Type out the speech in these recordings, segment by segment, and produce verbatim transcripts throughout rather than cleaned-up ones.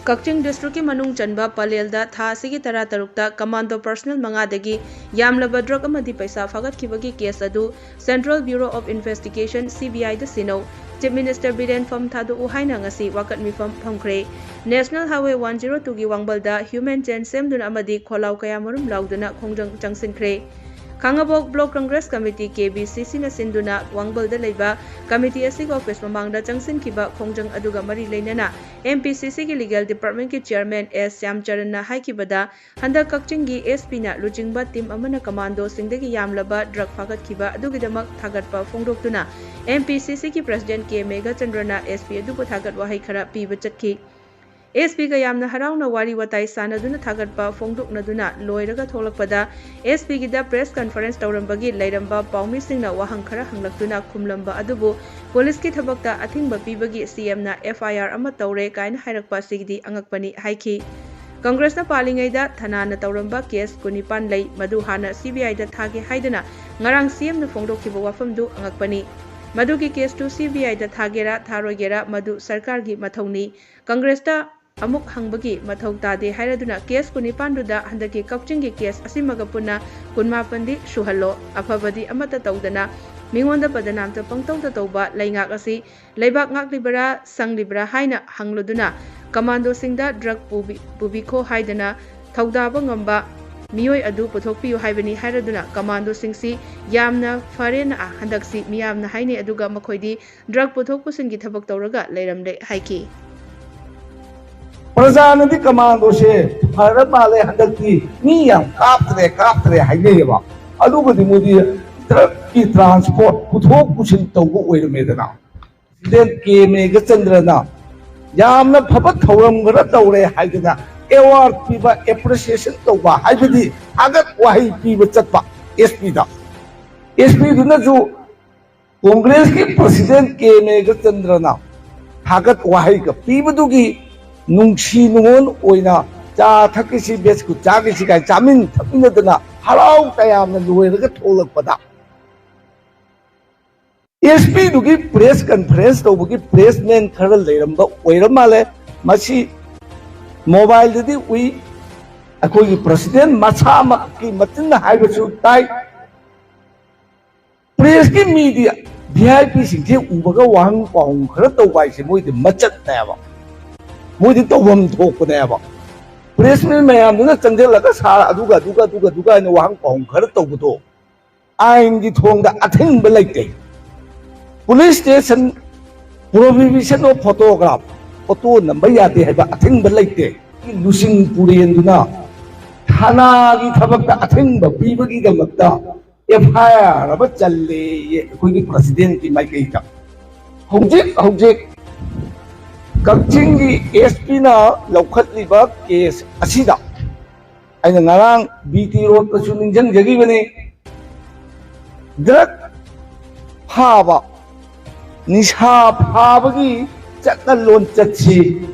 ꯀꯛꯆꯤꯡ ꯗꯤꯁꯇ꯭ꯔꯤꯛꯀꯤ ꯃꯅꯨꯡ ꯆꯟꯕ ꯄꯂꯦꯜꯗ ꯊꯥ ꯑꯁꯤꯒꯤ ꯇꯔꯥꯇꯔꯨꯛꯇ ꯀꯃꯥꯟꯗꯣ ꯄꯔꯁꯅꯦꯜ ꯃꯉꯥꯗꯒꯤ ꯌꯥꯝꯂꯕ ꯗ꯭ꯔꯒ ꯑꯃꯗꯤ ꯄꯩꯁꯥ ꯐꯥꯒꯠꯈꯤꯕꯒꯤ ꯀꯦꯁ ꯑꯗꯨ Central Bureau of Investigation, C B I ꯗ ꯁꯤꯟꯅꯧ, ꯆꯤꯐ ꯃꯤꯅꯤꯁꯇꯔ ꯕꯤꯔꯦꯟ ꯐꯝ ꯊꯥꯗꯣꯛꯎ ꯍꯥꯏꯅ ꯉꯁꯤ ꯋꯥꯀꯠ ꯃꯤꯐꯝ ꯐꯝꯈ꯭ꯔꯦ꯫ ꯅꯦꯁꯅꯦꯜ ꯍꯥꯏꯋꯦ ꯋꯥꯟ ꯖꯤꯔꯣ ꯇꯨꯒꯤ ꯋꯥꯡꯕꯜꯗ ꯍ꯭ꯌꯨꯃꯦꯟ ꯆꯦꯟ ꯁꯦꯝꯗꯨꯅ ꯑꯃꯗꯤ ꯈꯣꯜꯂꯥꯎ ꯀꯌꯥꯃꯔꯨꯝ ꯂꯥꯎꯗꯨꯅ ꯈꯣꯡꯖꯪ ꯆꯪꯁꯤꯟꯈ꯭ꯔꯦ꯫ ꯈꯥꯡꯉꯕꯣꯛ ꯕ꯭ꯂꯣꯛ ꯀꯪꯒ꯭ꯔꯦꯁ ꯀꯃꯤꯇꯤ, ꯀꯦ ꯕꯤ ꯁꯤ ꯁꯤꯅ ꯁꯤꯟꯗꯨꯅ ꯋꯥꯡꯕꯜꯗ ꯂꯩꯕ ꯀꯃꯤꯇꯤ ꯑꯁꯤꯒꯤ ꯑꯣꯐꯤꯁ ꯃꯃꯥꯡꯗ ꯆꯪꯁꯤꯟꯈꯤꯕ ꯈꯣꯡꯖꯪ ꯑꯗꯨꯒ ꯃꯔꯤ ꯂꯩꯅꯅ ꯑꯦꯝ ꯄꯤ ꯁꯤ ꯁꯤꯒꯤ ꯂꯤꯒꯦꯜ ꯗꯤꯄꯥꯔꯠꯃꯦꯟꯠꯀꯤ ꯆꯤꯌꯔꯃꯦꯟ ꯑꯦꯁ ꯁ꯭ꯌꯥꯝꯆꯔꯟꯅ ꯍꯥꯏꯈꯤꯕꯗ, ꯍꯟꯗꯛ ꯀꯛꯆꯤꯡꯒꯤ ꯑꯦꯁ ꯄꯤꯅ ꯂꯨꯆꯤꯡꯕ ꯇꯤꯝ ꯑꯃꯅ ꯀꯃꯥꯟꯗꯣꯁꯤꯡꯗꯒꯤ ꯌꯥꯝꯂꯕ ꯗ꯭ꯔꯒ ꯐꯥꯒꯠꯈꯤꯕ ꯑꯗꯨꯒꯤꯗꯃꯛ ꯊꯥꯒꯠꯄ ꯐꯣꯡꯗꯣꯛꯇꯨꯅ ꯑꯦꯝ ꯄꯤ ꯁꯤ ꯁꯤꯒꯤ ꯄ꯭ꯔꯁꯤꯗꯦꯟꯠ ꯀꯦ ꯃꯦꯘꯆꯟꯗ꯭ꯔꯅ ꯑꯦꯁ ꯄꯤ ꯑꯗꯨꯕꯨ ꯊꯥꯒꯠ ꯋꯥꯍꯩ ꯈꯔ ꯄꯤꯕ ꯆꯠꯈꯤ꯫ ꯑꯦꯁ ꯄꯤꯒ ꯌꯥꯝꯅ ꯍꯔꯥꯎꯅ ꯋꯥꯔꯤ ꯋꯥꯇꯥꯏ ꯁꯥꯟꯅꯗꯨꯅ ꯊꯥꯒꯠꯄ ꯐꯣꯡꯗꯣꯛꯅꯗꯨꯅ ꯂꯣꯏꯔꯒ ꯊꯣꯛꯂꯛꯄꯗ, ꯑꯦꯁ ꯄꯤꯒꯤꯗ ꯄ꯭ꯔꯦꯁ ꯀꯟꯐꯔꯦꯟꯁ ꯇꯧꯔꯝꯕꯒꯤ ꯂꯩꯔꯝꯕ ꯄꯥꯎꯃꯤꯁꯤꯡꯅ ꯋꯥꯍꯪ ꯈꯔ ꯍꯪꯂꯛꯇꯨꯅ ꯈꯨꯝꯂꯝꯕ ꯑꯗꯨꯕꯨ ꯄꯨꯂꯤꯁꯀꯤ ꯊꯕꯛꯇ ꯑꯊꯤꯡꯕ ꯄꯤꯕꯒꯤ ꯁꯤ ꯑꯦꯝꯅ ꯑꯦꯐ ꯑꯥꯏ ꯑꯥꯔ ꯑꯃ ꯇꯧꯔꯦ ꯀꯥꯏꯅ ꯍꯥꯏꯔꯛꯄ ꯑꯁꯤꯒꯤꯗꯤ ꯑꯉꯛꯄꯅꯤ ꯍꯥꯏꯈꯤ꯫ ꯀꯪꯒ꯭ꯔꯦꯁꯅ ꯄꯥꯜꯂꯤꯉꯩꯗ ꯊꯅꯥꯅ ꯇꯧꯔꯝꯕ ꯀꯦꯁ ꯀꯨꯟꯅꯤꯄꯥꯟ ꯂꯩ, ꯃꯗꯨ ꯍꯥꯟꯅ ꯁꯤ ꯕꯤ ꯑꯥꯏꯗ ꯊꯥꯒꯦ ꯍꯥꯏꯗꯨꯅ ꯉꯔꯥꯡ ꯁꯤ ꯑꯦꯝꯅ ꯐꯣꯡꯗꯣꯛꯈꯤꯕ ꯋꯥꯐꯝꯗꯨ ꯑꯉꯛꯄꯅꯤ꯫ ꯃꯗꯨꯒꯤ ꯀꯦꯁꯇꯨ ꯁꯤ ꯕꯤ ꯑꯥꯏꯗ ꯊꯥꯒꯦꯔꯥ ꯊꯥꯔꯣꯏꯒꯦꯔꯥ ꯃꯗꯨ ꯁꯔꯀꯥꯔꯒꯤ ꯃꯊꯧꯅꯤ꯫ ꯀꯪꯒ꯭ꯔꯦꯁꯇ ꯑꯃꯨꯛ ꯍꯪꯕꯒꯤ ꯃꯊꯧ ꯇꯥꯗꯦ ꯍꯥꯏꯔꯗꯨꯅ ꯀꯦꯁ ꯀꯨꯟꯅꯤꯄꯥꯟꯗꯨꯗ ꯍꯟꯗꯛꯀꯤ ꯀꯛꯆꯤꯡꯒꯤ ꯀꯦꯁ ꯑꯁꯤꯃꯒ ꯄꯨꯟꯅ ꯀꯨꯟꯃꯥꯄꯟꯗꯤ ꯁꯨꯍꯜꯂꯣ꯫ ꯑꯐꯕꯗꯤ ꯑꯃꯠꯇ ꯇꯧꯗꯅ ꯃꯤꯉꯣꯟꯗ ꯕꯗꯅꯥꯝꯇ ꯄꯪꯇꯧꯗ ꯇꯧꯕ ꯂꯩꯉꯥꯛ ꯑꯁꯤ ꯂꯩꯕꯥꯛ ꯉꯥꯛꯂꯤꯕꯔꯥ ꯁꯪꯂꯤꯕꯔꯥ ꯍꯥꯏꯅ ꯍꯪꯂꯨꯗꯨꯅ ꯀꯃꯥꯟꯗꯣꯁꯤꯡꯗ ꯗ꯭ꯔꯒ ꯄꯨꯕꯤ-, ꯄꯨꯕꯤꯈꯣ ꯍꯥꯏꯗꯅ ꯊꯧꯗꯥꯕ ꯉꯝꯕ ꯃꯤꯑꯣꯏ ꯑꯗꯨ ꯄꯨꯊꯣꯛꯄꯤꯌꯨ ꯍꯥꯏꯕꯅꯤ ꯍꯥꯏꯔꯗꯨꯅ ꯀꯃꯥꯟꯗꯣꯁꯤꯡꯁꯤ ꯌꯥꯝꯅ ꯐꯔꯦꯅ ꯍꯟꯗꯛꯁꯤ ꯃꯤꯌꯥꯝꯅ ꯍꯥꯏꯅꯩ, ꯑꯗꯨꯒ ꯃꯈꯣꯏꯗꯤ ꯗ꯭ꯔꯒ ꯄꯨꯊꯣꯛ ꯄꯨꯁꯤꯟꯒꯤ ꯊꯕꯛ ꯇꯧꯔꯒ ꯂꯩꯔꯝꯂꯦ ꯍꯥꯏꯈꯤ꯫ ꯄ꯭ꯔꯖꯥꯅꯗꯤ ꯀꯃꯥꯟꯗꯣꯁꯦ ꯐꯔ ꯃꯥꯜꯂꯦ, ꯍꯟꯗꯛꯇꯤ ꯃꯤ ꯌꯥꯝ ꯀꯥꯞꯇ꯭ꯔꯦ, ꯀꯥꯞꯇ꯭ꯔꯦ ꯍꯥꯏꯅꯩꯌꯦꯕ꯫ ꯑꯗꯨꯒꯗꯤ ꯃꯣꯏꯗꯤ ꯗ꯭ꯔꯒꯀꯤ ꯇ꯭ꯔꯥꯟꯁꯄꯣꯔꯠ ꯄꯨꯊꯣꯛ ꯄꯨꯁꯤꯟ ꯇꯧꯕ ꯑꯣꯏꯔꯝꯃꯦꯗꯅ꯫ ꯄ꯭ꯔꯁꯤꯗꯦꯟꯠ ꯀꯦ ꯃꯦꯘꯆꯟꯗ꯭ꯔꯅ ꯌꯥꯝꯅ ꯐꯕ ꯊꯧꯔꯝ ꯈꯔ ꯇꯧꯔꯦ ꯍꯥꯏꯗꯅ ꯑꯦꯋꯥꯔꯗ ꯄꯤꯕ, ꯑꯦꯄ꯭ꯔꯤꯁꯤꯌꯦꯁꯟ ꯇꯧꯕ ꯍꯥꯏꯕꯗꯤ ꯊꯥꯒꯠ ꯋꯥꯍꯩ ꯄꯤꯕ ꯆꯠꯄ ꯑꯦꯁ ꯄꯤꯗ꯫ ꯑꯦꯁ ꯄꯤꯗꯨꯅꯁꯨ ꯀꯣꯡꯒ꯭ꯔꯦꯁꯀꯤ ꯄ꯭ꯔꯁꯤꯗꯦꯟꯠ ꯀꯦ ꯃꯦꯘꯆꯟꯗ꯭ꯔꯅ ꯊꯥꯒꯠ ꯋꯥꯍꯩꯒ ꯄꯤꯕꯗꯨꯒꯤ ꯅꯨꯡꯁꯤ ꯅꯨꯡꯉꯣꯟ ꯑꯣꯏꯅ ꯆꯥ ꯊꯛꯈꯤꯁꯤ, ꯕꯦꯁꯀꯨꯠ ꯆꯥꯈꯤꯁꯤ ꯀꯥꯏ ꯆꯥꯃꯤꯟ ꯊꯛꯃꯤꯟꯅꯗꯅ ꯍꯔꯥꯎ ꯇꯌꯥꯝꯅ ꯂꯣꯏꯔꯒ ꯊꯣꯛꯂꯛꯄꯗ ꯑꯦꯁ ꯄꯤꯗꯨꯒꯤ ꯄ꯭ꯔꯦꯁ ꯀꯟꯐꯔꯦꯟꯁ ꯇꯧꯕꯒꯤ ꯄ꯭ꯔꯦꯁꯃꯦꯟ ꯈꯔ ꯂꯩꯔꯝꯕ ꯑꯣꯏꯔ ꯃꯥꯜꯂꯦ꯫ ꯃꯁꯤ ꯃꯣꯕꯥꯏꯜꯗꯗꯤ ꯎꯏ, ꯑꯩꯈꯣꯏꯒꯤ ꯄ꯭ꯔꯁꯤꯗꯦꯟ ꯃꯁꯥꯃꯛꯀꯤ ꯃꯆꯤꯟꯅ ꯍꯥꯏꯕꯁꯨ ꯇꯥꯏ꯫ ꯄ꯭ꯔꯦꯁꯀꯤ ꯃꯤꯗꯤ ꯚꯤ ꯑꯥꯏ ꯄꯤꯁꯤꯡꯁꯦ ꯎꯕꯒ ꯋꯥꯍꯪ ꯄꯥꯎꯍꯪ ꯈꯔ ꯇꯧꯕ ꯍꯥꯏꯁꯦ ꯃꯣꯏꯗꯤ ꯃꯆꯠꯅꯦꯕ, ꯃꯣꯏꯗꯤ ꯇꯧꯐꯝ ꯊꯣꯛꯄꯅꯦꯕ꯫ ꯄ꯭ꯔꯦꯁ ꯃꯤ ꯃꯌꯥꯝꯗꯨꯅ ꯆꯪꯁꯤꯜꯂꯒ ꯁꯥꯔ ꯑꯗꯨꯒ ꯑꯗꯨꯒ ꯑꯗꯨꯒ ꯑꯗꯨꯒ ꯍꯥꯏꯅ ꯋꯥꯍꯪ ꯄꯥꯎꯍꯪ ꯈꯔ ꯇꯧꯕꯗꯣ ꯑꯥꯏꯟꯒꯤ ꯊꯣꯡꯗ ꯑꯊꯤꯡꯕ ꯂꯩꯇꯦ꯫ Police station, prohibition of photograph, photo ꯅꯝꯕ ꯌꯥꯗꯦ ꯍꯥꯏꯕ ꯑꯊꯤꯡꯕ ꯂꯩꯇꯦ꯫ ꯂꯨꯆꯤꯡ ꯄꯨꯔꯦꯟꯗꯨꯅ ꯊꯥꯅꯥꯒꯤ ꯊꯕꯛꯇ ꯑꯊꯤꯡꯕ ꯄꯤꯕꯒꯤꯗꯃꯛꯇ ꯑꯦꯐ ꯑꯥꯏ ꯑꯥꯔ ꯑꯃ ꯆꯜꯂꯦꯌꯦ ꯑꯩꯈꯣꯏꯒꯤ ꯄ꯭ꯔꯁꯤꯗꯦꯟꯒꯤ ꯃꯥꯏꯀꯩꯗ꯫ ꯍꯧꯖꯤꯛ ꯍꯧꯖꯤꯛ ꯀꯛꯆꯤꯡꯒꯤ ꯑꯦꯁ ꯄꯤꯅ ꯂꯧꯈꯠꯂꯤꯕ ꯀꯦꯁ ꯑꯁꯤꯗ ꯑꯩꯅ ꯉꯔꯥꯡ ꯕꯤ ꯇꯤ ꯔꯣꯗꯇꯁꯨ ꯅꯤꯡꯁꯤꯡꯖꯈꯤꯕꯅꯤ꯫ ꯗ꯭ꯔꯒ ꯐꯥꯕ, ꯅꯤꯁꯥ ꯐꯥꯕꯒꯤ ꯆꯠꯅ ꯂꯣꯟꯆꯠꯁꯤ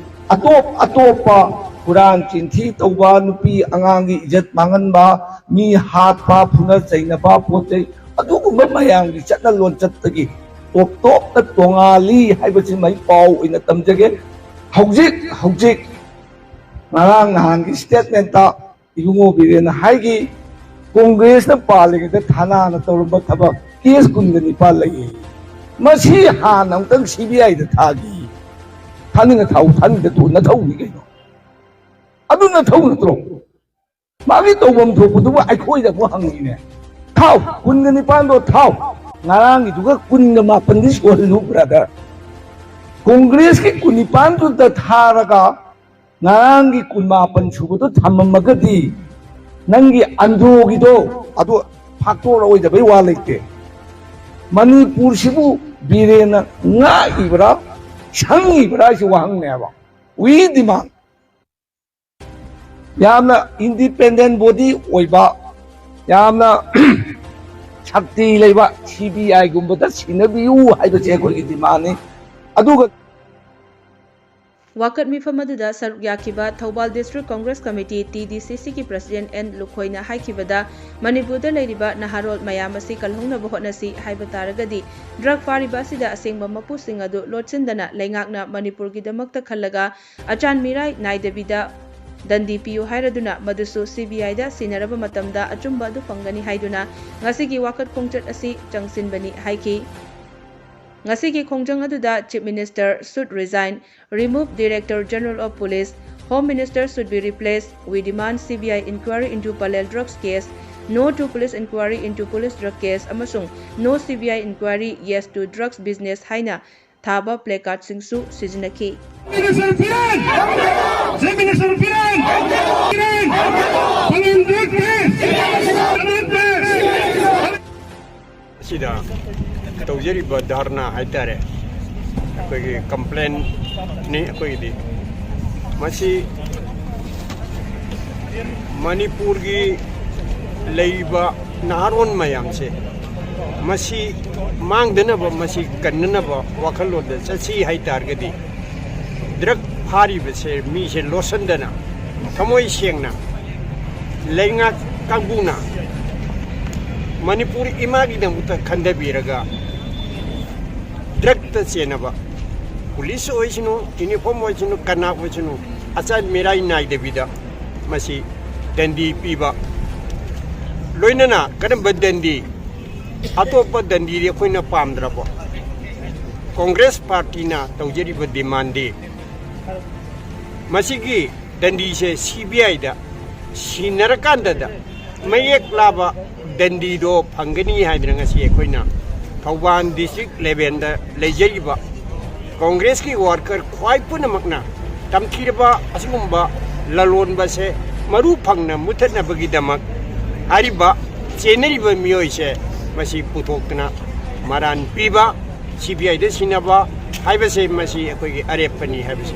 ꯑꯇꯣꯞ ꯑꯇꯣꯞꯄ ꯍꯨꯔꯥꯟ ꯆꯤꯟꯊꯤ ꯇꯧꯕ, ꯅꯨꯄꯤ ꯑꯉꯥꯡꯒꯤ ꯏꯖꯠ ꯃꯥꯡꯍꯟꯕ, ꯃꯤ ꯍꯥꯠꯄ, ꯐꯨꯅ ꯆꯩꯅꯕ, ꯄꯣꯠ ꯆꯩ, ꯑꯗꯨꯒꯨꯝꯕ ꯃꯌꯥꯝꯒꯤ ꯆꯠꯅ ꯂꯣꯟꯆꯠꯇꯒꯤ ꯇꯣꯞ ꯇꯣꯞꯅ ꯇꯣꯉꯥꯜꯂꯤ ꯍꯥꯏꯕꯁꯤꯃ ꯑꯩ ꯄꯥꯎ ꯑꯣꯏꯅ ꯇꯝꯖꯒꯦ꯫ ꯍꯧꯖꯤꯛ ꯍꯧꯖꯤꯛ ꯉꯔꯥꯡ ꯅꯍꯥꯟꯒꯤ ꯁ꯭ꯇꯦꯠꯃꯦꯟꯠꯇ ꯏꯕꯨꯡꯉꯣ ꯕꯤꯔꯦꯟꯅ ꯍꯥꯏꯈꯤ, ꯀꯣꯡꯒ꯭ꯔꯦꯁꯅ ꯄꯥꯜꯂꯤꯉꯩꯗ ꯊꯥꯅꯥꯅ ꯇꯧꯔꯝꯕ ꯊꯕꯛ ꯀꯦꯁ ꯀꯨꯟꯒ ꯅꯤꯄꯥꯜ ꯂꯩꯌꯦ꯫ ꯃꯁꯤ ꯍꯥꯟꯅ ꯑꯃꯨꯛꯇꯪ ꯁꯤ ꯕꯤ ꯑꯥꯏꯗ ꯊꯥꯈꯤ꯫ ꯊꯥꯅꯤꯡꯉ ꯊꯥꯎ, ꯊꯥꯅꯤꯡꯗ ꯇꯣꯛꯎ, ꯅꯊꯧꯅꯤ ꯀꯩꯅꯣ꯫ ꯑꯗꯨ ꯅꯊꯧ ꯅꯠꯇ꯭ꯔꯣ? ꯃꯥꯒꯤ ꯇꯧꯐꯝ ꯊꯣꯛꯄꯗꯨꯕꯨ ꯑꯩꯈꯣꯏꯗ ꯑꯃꯨꯛ ꯍꯪꯉꯤꯅꯦ꯫ ꯊꯥꯎ, ꯀꯨꯟꯒ ꯅꯤꯄꯥꯟꯗꯣ ꯊꯥꯎ꯫ ꯉꯔꯥꯡꯒꯤꯗꯨꯒ ꯀꯨꯟꯒ ꯃꯥꯄꯟꯗꯤ ꯁꯨꯍꯜꯂꯨ, ꯕ꯭ꯔꯗꯔ꯫ ꯀꯣꯡꯒ꯭ꯔꯦꯁꯀꯤ ꯀꯨꯟꯅꯤꯄꯥꯟꯗꯨꯗ ꯊꯥꯔꯒ ꯉꯔꯥꯡꯒꯤ ꯀꯨꯟꯃꯥꯄꯟ ꯁꯨꯕꯗꯣ ꯊꯝꯃꯝꯃꯒꯗꯤ ꯅꯪꯒꯤ ꯑꯟꯗ꯭ꯔꯣꯒꯤꯗꯣ ꯑꯗꯨ ꯐꯥꯛꯇꯣꯔꯛꯑꯣꯏꯗꯕꯩ ꯋꯥ ꯂꯩꯇꯦ꯫ ꯃꯅꯤꯄꯨꯔꯁꯤꯕꯨ ꯕꯤꯔꯦꯟꯅ ꯉꯥꯛꯏꯕ꯭ꯔꯥ, ꯁꯪꯉꯤꯕ꯭ꯔꯥ ꯍꯥꯏꯁꯤ ꯋꯥꯍꯪꯅꯦꯕ꯫ We demand꯫ ꯌꯥꯝꯅ ꯏꯟꯗꯤꯄꯦꯟꯗꯦꯟ ꯕꯣꯗꯤ ꯑꯣꯏꯕ, ꯌꯥꯝꯅ ꯁꯛꯇꯤ ꯂꯩꯕ ꯁꯤ ꯕꯤ ꯑꯥꯏꯒꯨꯝꯕꯗ ꯁꯤꯟꯅꯕꯤꯌꯨ ꯍꯥꯏꯕꯁꯦ ꯑꯩꯈꯣꯏꯒꯤ ꯗꯤꯃꯥꯟꯅꯤ꯫ ꯑꯗꯨꯒ ꯋꯥꯀꯠ ꯃꯤꯐꯝ ꯑꯗꯨꯗ ꯁꯔꯨꯛ ꯌꯥꯈꯤꯕ Thoubal District Congress Committee, T D C C, ꯒꯤ President N ꯂꯨꯈꯣꯏꯅ ꯍꯥꯏꯈꯤꯕꯗ, ꯃꯅꯤꯄꯨꯔꯗ ꯂꯩꯔꯤꯕ ꯅꯍꯥꯔꯣꯜ ꯃꯌꯥꯝ ꯑꯁꯤ ꯀꯜꯍꯧꯅꯕ ꯍꯣꯠꯅꯁꯤ ꯍꯥꯏꯕ ꯇꯥꯔꯒꯗꯤ, drug ꯐꯥꯔꯤꯕ ꯑꯁꯤꯗ ꯑꯁꯦꯡꯕ ꯃꯄꯨꯁꯤꯡ ꯑꯗꯨ ꯂꯣꯠꯁꯤꯟꯗꯅ ꯂꯩꯉꯥꯛꯅ ꯃꯅꯤꯄꯨꯔꯒꯤꯗꯃꯛꯇ ꯈꯜꯂꯒ ꯑꯆꯥꯟ ꯃꯤꯔꯥꯏ ꯅꯥꯏꯗꯕꯤꯗ ꯗꯟꯗꯤ ꯄꯤꯌꯨ ꯍꯥꯏꯔꯗꯨꯅ ꯃꯗꯨꯁꯨ C B I ꯗ ꯁꯤꯟꯅꯔꯕ ꯃꯇꯝꯗ ꯑꯆꯨꯝꯕ ꯑꯗꯨ ꯐꯪꯒꯅꯤ ꯍꯥꯏꯗꯨꯅ ꯉꯁꯤꯒꯤ ꯋꯥꯀꯠ ꯈꯣꯡꯆꯠ ꯑꯁꯤ ꯆꯪꯁꯤꯟꯕꯅꯤ ꯍꯥꯏꯈꯤ꯫ ꯉꯁꯤꯒꯤ ꯈꯣꯡꯖꯪ ꯑꯗꯨꯗ Chief Minister should resign, remove Director General of Police, Home Minister should be replaced, we demand C B I inquiry into Palel drugs case, no to police inquiry into police drug case ꯑꯃꯁꯨꯡ no C B I inquiry, yes to drugs business ꯍꯥꯏꯅ ꯊꯥꯕ placard ꯁꯤꯡꯁꯨ ꯁꯤꯖꯤꯟꯅꯈꯤ꯫ Minister Biren! Chief Minister Biren! Biren! Palel drug case! Palel drug case! ꯑꯁꯤꯗ ꯇꯧꯖꯔꯤꯕ ꯙꯔꯅꯥ ꯍꯥꯏꯇꯥꯔꯦ, ꯑꯩꯈꯣꯏꯒꯤ complain ꯅꯤ ꯑꯩꯈꯣꯏꯒꯤꯗꯤ꯫ ꯃꯁꯤ ꯃꯅꯤꯄꯨꯔꯒꯤ ꯂꯩꯔꯤꯕ ꯅꯍꯥꯔꯣꯟ ꯃꯌꯥꯝꯁꯦ ꯃꯁꯤ ꯃꯥꯡꯗꯅꯕ, ꯃꯁꯤ ꯀꯟꯅꯅꯕ ꯋꯥꯈꯜꯂꯣꯟꯗ ꯆꯠꯁꯤ ꯍꯥꯏꯇꯥꯔꯒꯗꯤ, drug ꯐꯥꯔꯤꯕꯁꯦ ꯃꯤꯁꯦ ꯂꯣꯠꯁꯤꯟꯗꯅ, ꯊꯃꯣꯏ ꯁꯦꯡꯅ, ꯂꯩꯉꯥꯛ ꯀꯥꯡꯕꯨꯅ ꯃꯅꯤꯄꯨꯔ ꯏꯃꯥꯒꯤꯗꯃꯛꯇ ꯈꯟꯊꯕꯤꯔꯒ drug ꯇ ꯆꯦꯟꯅꯕ, police ꯑꯣꯏꯁꯅꯨ, uniform ꯑꯣꯏꯁꯅꯨ, ꯀꯅꯥ ꯑꯣꯏꯁꯅꯨ, ꯑꯆꯥꯟ ꯃꯤꯔꯥꯏ ꯅꯥꯏꯗꯕꯤꯗ ꯃꯁꯤ ꯗꯟꯗꯤ ꯄꯤꯕ, ꯂꯣꯏꯅꯅ ꯀꯔꯝꯕ ꯗꯟꯗꯤ? ꯑꯇꯣꯞꯄ ꯗꯟꯗꯤꯗꯤ ꯑꯩꯈꯣꯏꯅ ꯄꯥꯝꯗ꯭ꯔꯕ꯫ Congress party ꯅ ꯇꯧꯖꯔꯤꯕ demand ꯗꯤ ꯃꯁꯤꯒꯤ ꯗꯟꯗꯤꯁꯦ C B I ꯗ ꯁꯤꯟꯅꯔꯀꯥꯟꯗꯗ ꯃꯌꯦꯛ ꯂꯥꯕ ꯗꯟꯗꯤꯗꯣ ꯐꯪꯒꯅꯤ ꯍꯥꯏꯗꯅ ꯉꯁꯤ ꯑꯩꯈꯣꯏꯅ ꯊꯧꯕꯥꯜ district level ꯗ ꯂꯩꯖꯔꯤꯕ Congress ꯀꯤ worker ꯈ꯭ꯋꯥꯏ ꯄꯨꯝꯅꯃꯛꯅ ꯇꯝꯊꯤꯔꯕ ꯑꯁꯤꯒꯨꯝꯕ ꯂꯂꯣꯟꯕꯁꯦ ꯃꯔꯨ ꯐꯪꯅ ꯃꯨꯊꯠꯅꯕꯒꯤꯗꯃꯛ ꯍꯥꯏꯔꯤꯕ ꯆꯦꯟꯅꯔꯤꯕ ꯃꯤꯑꯣꯏꯁꯦ ꯃꯁꯤ ꯄꯨꯊꯣꯛꯇꯨꯅ ꯃꯔꯥꯟ ꯄꯤꯕ, C B I ꯗ ꯁꯤꯟꯅꯕ ꯍꯥꯏꯕꯁꯦ ꯃꯁꯤ ꯑꯩꯈꯣꯏꯒꯤ ꯑꯔꯦꯞꯄꯅꯤ ꯍꯥꯏꯕꯁꯤ